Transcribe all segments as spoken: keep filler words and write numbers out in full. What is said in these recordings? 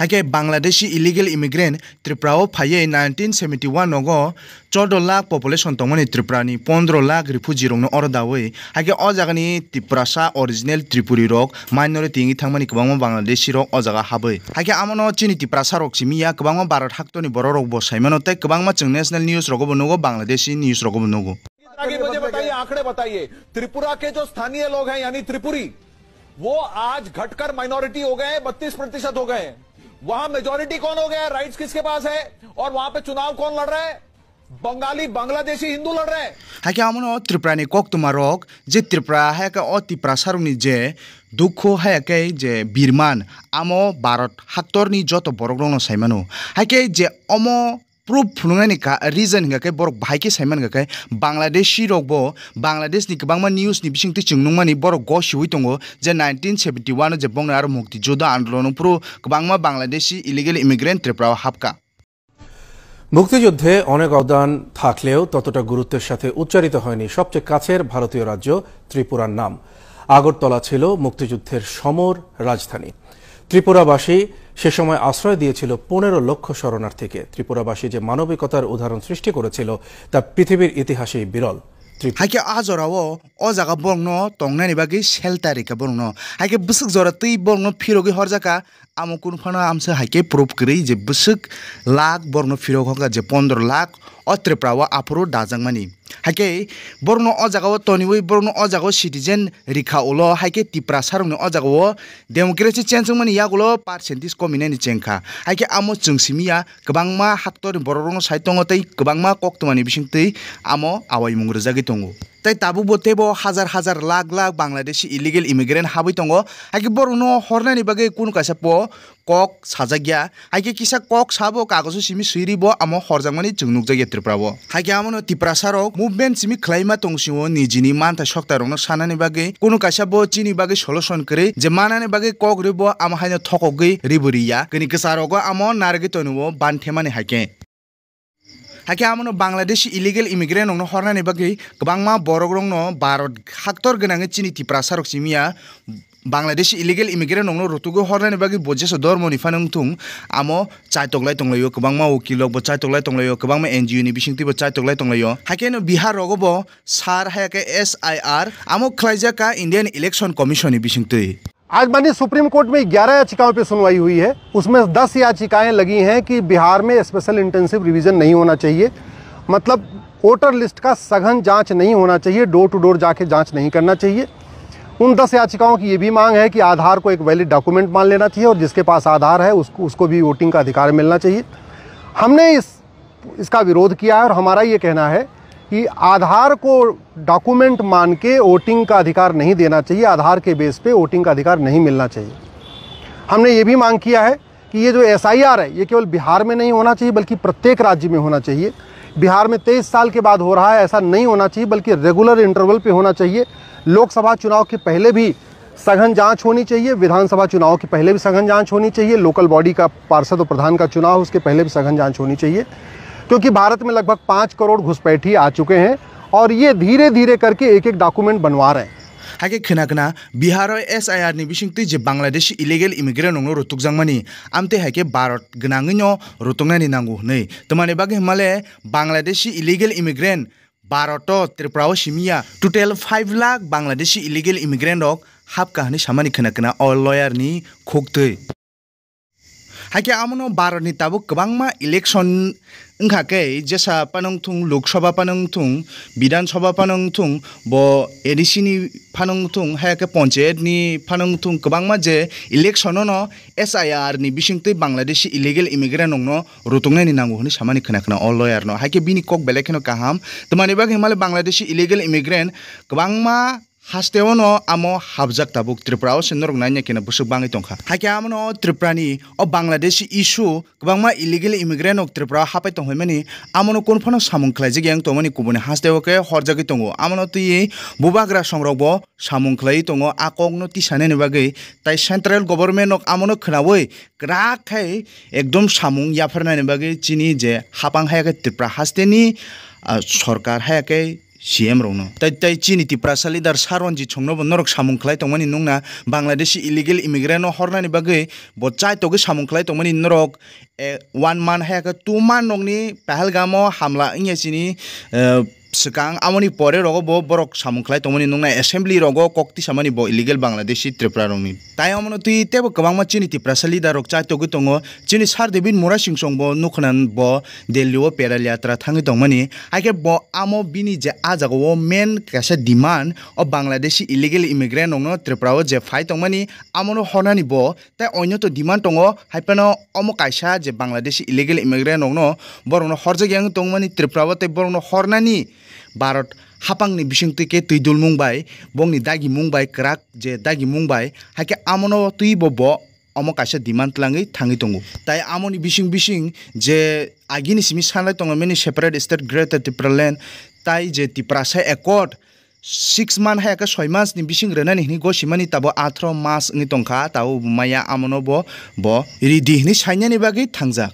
Hakhe Bangladeshi illegal immigrant Tripura o phaiwi nineteen seventy one nogo chordo lakh population tongmani Tripura ni pondro lakh refugee rokno oro dawi. Hakhe o jaga ni Tiprasa original Tripuri rok minority wngwi thangmani kwbangma Bangladeshi rok o jaga habwi. Hakhe amo no chini Tiprasa rok simi ya, kwbangma Bharat haktor ni borok rok bo sai mano tei kwbangma chwng national news rogo bo nugo, Bangladeshi news rogo bo nugo. आगे मुझे बताइए, आंकड़े बताइए। त्रिपुरा के जो स्थानीय लोग हैं, यानी त्रिपुरी, वो आज घटकर माइनॉरिटी हो गए हैं, बत्तीस प्रतिशत हो गए हैं। वहां मेजोरिटी कौन हो गया है, राइट्स किसके पास है, और वहां पे चुनाव कौन लड़ रहा है? बंगाली, बांग्लादेशी, हिंदू लड़ रहे हैं। Hakhe amo no Tripura ni koktwma rok, je Tripura hakhe o Tiprasa rok ni je dukhu hakhe je birman, amo Bharat haktor ni joto borok rok no sai mano. Hakhe je omo proof phunuknani ka reason hingka khe borok bahai khe sai mankha khe Bangladeshi rok bo Bangladesh ni kwbangma news ni bisingtwi chwng nukmani borok gosiwi tongo je nineteen seventy one o je bongni aro mukti juddo andolon phuru kwbangma Bangladeshi illegal immigrant Tripura o hapka. মুক্তিযুদ্ধে অনেক অবদান থাকলেও ততটা গুরুত্বের সাথে উচ্চারিত হয়নি সবচেয়ে কাছের ভারতীয় রাজ্য ত্রিপুরার নাম। আগরতলা ছিল মুক্তিযুদ্ধের সমর রাজধানী। ত্রিপুরাবাসী সে সময় আশ্রয় দিয়েছিল পনেরো লক্ষ শরণার্থীকে। ত্রিপুরাবাসী যে মানবিকতার উদাহরণ সৃষ্টি করেছিল, তা পৃথিবীর ইতিহাসেই বিরল। Tripura Hakhe a jorao o jaga borokno tongnani bagwi shelter rikha borokno. Hakhe bwswk jora twi borokno phirogwi horjakha, amo kunu phano amsa hakhe proof kwrwi je bwswk lakh borokno phirok hoka je pondro lakh o Tripura o aphuru dajakmani. Hakhe borokno o jaga o toniwi borokno o jaga o citizen rikha ulo, hakhe Tiprasa rokni o jaga o democracy change wngmani yagulo percentage kominani chengkha. Hakhe amo chwng simi ya, kwbangma haktorni borok rokno sai tongo tei kwbangma koktwmani bisingtwi amo awaimung rwjagwi tongo. Tei tabukbo teibo hazar hazar lakh lakh Bangladeshi illegal immigrant habwi tongo. Hakhe borokno hornani bagwi kunu kaisa po kok sajakya. Hakhe kisa kok sabo kagoso simi swiri bo amo horjakmani chwng nukjakya Tripura o. Hakhe amono Tiprasa rok movement simi khwlaima tong sio nijini manthai sokta rokno sanani bagwi kunu kaisa bo chini bagwi solution kwrwi je manani bagwi kok rwi bo amo haino thokogwi ribo riya. Kini kwcharo go amo narigwi tonwi o ban themani hakhe. Hakhe amono Bangladeshi illegal immigrant rokno hornani bagwi kwbangma borok rokno Bharat haktor gwnangwi chini Tiprasa rok simi ya. Bangladeshi illegal immigrant rokno rutugwi hornani bagwi bo jesu dormoni phano wngthung amo chaitok lai tonglaio, kwbangma ukil rok bo chaitok lai tonglaio, kwbangma N G O ni bisingtwi bo chaitok lai tonglaio. Hakhe no Bihar rogo bo sar haya khe S I R amo khwlaijak kha Indian Election Commission ni bisingtwi. आज माननीय supreme court में ग्यारह याचिकाओं पर सुनवाई हुई है, उसमें दस याचिकाएं लगी हैं कि बिहार में स्पेशल इंटेंसिव रिवीजन नहीं होना चाहिए, मतलब वोटर लिस्ट का सघन जांच नहीं होना चाहिए, डोर टू डोर जाके जांच नहीं करना चाहिए। उन दस याचिकाओं की ये भी मांग है कि आधार को एक वैलिड डॉक्यूमेंट मान लेना चाहिए और जिसके पास आधार है उसको उसको भी वोटिंग का अधिकार मिलना चाहिए। हमने इस इसका विरोध किया है और हमारा ये कहना है कि आधार को डॉक्यूमेंट मान के वोटिंग का अधिकार नहीं देना चाहिए, आधार के बेस पे वोटिंग का अधिकार नहीं मिलना चाहिए। हमने ये भी मांग किया है कि ये जो एसआईआर है, ये केवल बिहार में नहीं होना चाहिए बल्कि प्रत्येक राज्य में होना चाहिए। बिहार में तेईस साल के बाद हो रहा है, ऐसा नहीं होना चाहिए बल्कि रेगुलर इंटरवल पे होना चाहिए। लोकसभा चुनाव के पहले भी सघन जांच होनी चाहिए, विधानसभा चुनाव के पहले भी सघन जांच होनी चाहिए, लोकल बॉडी का पार्षद और प्रधान का चुनाव उसके पहले भी सघन जांच होनी चाहिए, क्योंकि भारत में लगभग पाँच करोड़ घुसपैठी आ चुके हैं और ये धीरे धीरे करके एक एक डॉक्यूमेंट बनवा रहे हैं। Hakhe khwna khwna Bihar o S I R ni bisingtwi je Bangladeshi illegal immigrant rokno rutukjakmani, amtwi hai khe Bharat gwnangwino rutuknani nango hwnwi. Twmani bagwi hwnmale Bangladeshi illegal immigrant Bharat o Tripura o simi ya total five lakh Bangladeshi illegal immigrant rok hapkha hwnwi samani khwna khwna o lawyer ni khuktwi. Hakhe amono Bharat ni tabuk kwbangma election wngkha khe jesa phano wngthung, Lok Sabha phano wngthung, Bidhan Sabha phano wngthung, bo A D C ni phano wngthung, haya khe Panchayat ni phano wngthung, kwbangma je election o no S I R ni bisingtwi Bangladeshi illegal immigrant rokno rutuknani nango hwnwi samani khwna khwna o lawyer no. Hakhe bini kok belai kheno kaham. Twmani bagwi hwnmale Bangladeshi illegal immigrant kwbangma haste o no amo habjak tabuk Tripura o se norok nanya keno bwswk bangwi tongkha. Hakhe amono o Tripura ni o Bangladeshi issue kwbangma illegal immigrant rok Tripura o hapai tongphaimani amono kunu phano samung khlaijak yang tongmani kubuni haste o khe horjagwi tongo. Amono twiwi bubagra songrok bo samung khlaiwi tongo a kokno tisanani bagwi. Tai central government rok amono khwnaui kwrak khai ekdom samung yapharnani bagwi chini je hapang haya khe Tripura hasteni, ah, sorkar haya khe C M rokno. Tai, tai chini Tiprasa leader Saronjit Songno bo norok samung khlai tongmani nukna, Bangladeshi illegal immigrant no hornani bagwi bo chaitogwi samung khlai tongmani norok, eh, one month haya khe two month nokni Pahalgam o hamla wngya chini, eh, swkang, amoni pore rogo bo borok samung khlai tongmani nukna, assembly rogo kok tisamani bo illegal Bangladeshi Tripura rokni. Tai omono twi teibo kwbangma chini Tiprasa leader rok chaitogwi tongo. Chini Sir David Murasing song bo nukhwna bo Delhi o pedal yatra thangwi tongmani. Haikhe bo amo bini je ah jaga o main kaisa demand o Bangladeshi illegal immigrant rokno Tripura o je phai tongmani amono hornani bo. Tai onyo to demand tongo, haiphano omo kaisa je Bangladeshi illegal immigrant rokno borokno horjak yang tongmani Tripura o tei borokno hornani Bharat hapangni bisingtwi khe twi dulmung bai, bongni dagimung bai, kwrak je dagimung bai, haikhe amono twibo bo omo kaisa demand twlangwi thangwi tongo. Tai amoni bising bising je agini simi sanlai tongmani separate state Greater Tipraland, tai je Tiprasa Accord six month haya khe soi mas ni bising rwnani hwnwi gosimani tabo athro mas wngwi tongkha, tabo maya amono bo, bo ridi hwnwi sainani bagwi thangjak.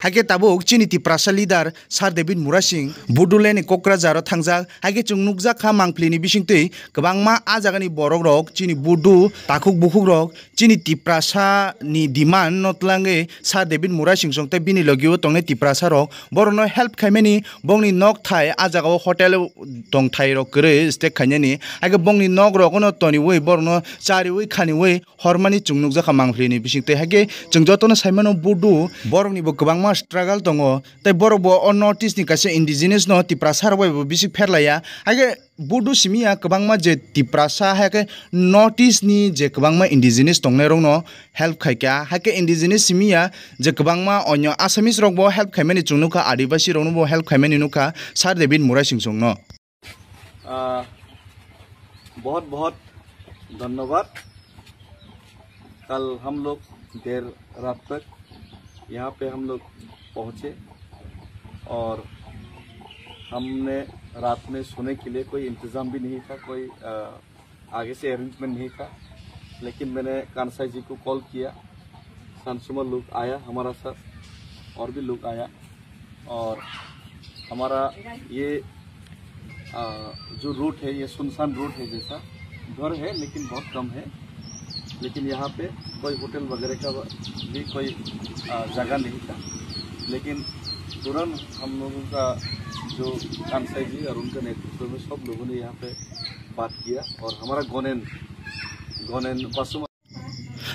Haikhe tabuk chini Tiprasa leader Sir David Murasing Bodoland ni Kokrajhar o thangjak. Haikhe chwng nukjak kha mangpili ni bisingtwi kwbangma ah jagani borok rok chini Bodo takhuk bukhuk rok chini Tiprasa ni demand no twlangwi Sir David Murasing song tei bini logi o tongnai Tiprasa rok borokno help khaimani, bongni nok thai ah jaga o hotel tongthai rok kwrwi stake khainani, haikhe bongni nok rok no toniwi borokno chariwi khaniwi hormani chwng nukjakha mangpili ni bisingtwi. Haikhe chwng jotono saimano Bodo borokni bo kwbangma struggle tongo, tei borok bo o North East ni kaisa indigenous no Tiprasa rok bai bo bisik pherlaiya. Haikhe Bodo simiya kwbangma je Tiprasa haikhe North East ni je kwbangma indigenous tongnai rokno help khaikha, haikhe indigenous simiya je kwbangma onyo Assamese rokbo help khaimani chwng nukha, Adibasi roknobo help khaimani nukha Sir David Murasing songno. आ, बहुत बहुत धन्यवाद। कल हम लोग देर रात तक यहाँ पे हम लोग पहुँचे और हमने रात में सोने के लिए कोई इंतज़ाम भी नहीं था, कोई, आ, आगे से अरेंजमेंट नहीं था, लेकिन मैंने कानसाई जी को कॉल किया, संसुमा लोग आया हमारा साथ और भी लोग आया। और हमारा ये, आ, जो रूट है, ये सुनसान रूट है, जैसा घर है लेकिन बहुत कम है, लेकिन यहाँ पे कोई होटल वगैरह का भी कोई, आ, जगह नहीं था। लेकिन तुरंत हम लोगों का जो कानसाई जी और उनका नेतृत्व में सब लोगों ने यहाँ पे बात किया और हमारा गोनेन, गोनेन Basumatary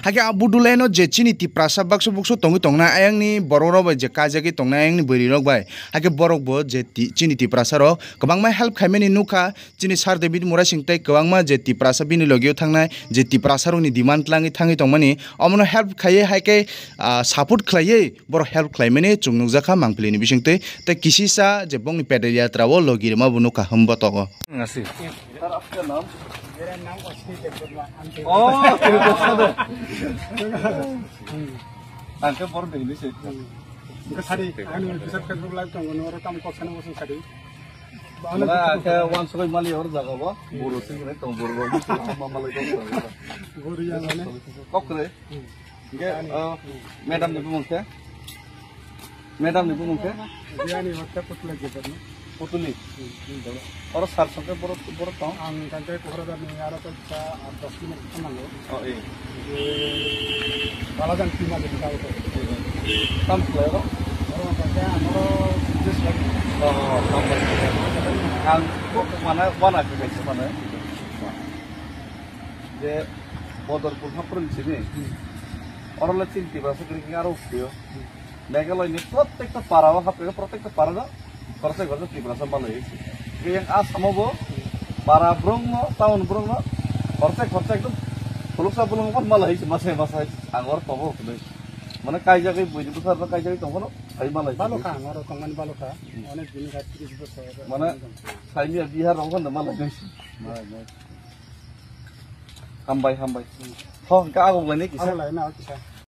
Haikhe a Bodoland o je chini Tiprasa baksa buksu tongwi tongnai, ayangni borok rok bai je kaijagwi tongnai, ayangni bwrwi rok bai. Haikhe borok bo je ti-, chini Tiprasa rok kwbangma help khaimani nukha, chini Sir David Murasing tei kwbangma je Tiprasa bini logio thangnai, je Tiprasa rokni demand twlangwi thangwi tongmani, omono help khaiwi haikhe, ah, support khlaiwi borok help khlaimani chwng nukjakha mangpili ni bisingtwi. Tei kisisa je bongni pedal yatra o logi rwma bo nukha hwnba tongo. Ngasih. Sir, आपका नाम? मेरा नाम अश्विनी देववर्मा, हम ओ, तेरे को पसंद है। Ang ke bor dengli se. Ke sari, ani bisa Facebook live tong, noro tam kok sana bosong sari. Wala ke wan soi mali or jaga bo. Buru sing ne tong buru bo. Mama le kok. Buru ya ne. Kok re. Hingke, ah, madam ni bumung khe? Madam ni bumung khe? Biyani hokhe Putula Geber no. Putuli? Hmm, hmm. Oro sar songkhe borok, borok tong? Ang tangkhe Kohrajar ni aro kisa aat dos minute thango. Oh, eh. Balajan tima de tao to. Tam khlai oro? Oro tangkhe amoro business lagi. Oh, tam khlai. Ang kok mana, wana khe kaisa mana? Je Bodorpur Hapron sini. Oro le chini Tiprasa kwrwi khe aro uphio. Meghalaya ni prottekta para o hapre, prottekta para no, prottek prottek Tiprasa malai. Yang Assam o bo para brong no, town brong no, prottek prottek ekdom khuluksa bolong pon malai, masai masai ang oro tobo hwnwi. Mane kaijagwi buini bwsarno kaijagwi tongphano, hai malai. Balo kha, ang oro tongmani balo kha. Onek dini kha, tris bosor. Mane saimia Bihar rok hono malai. Malai, malai. Hambai, hambai. Ho, hingke ago bo nai kisa. Ago lai na, kisa.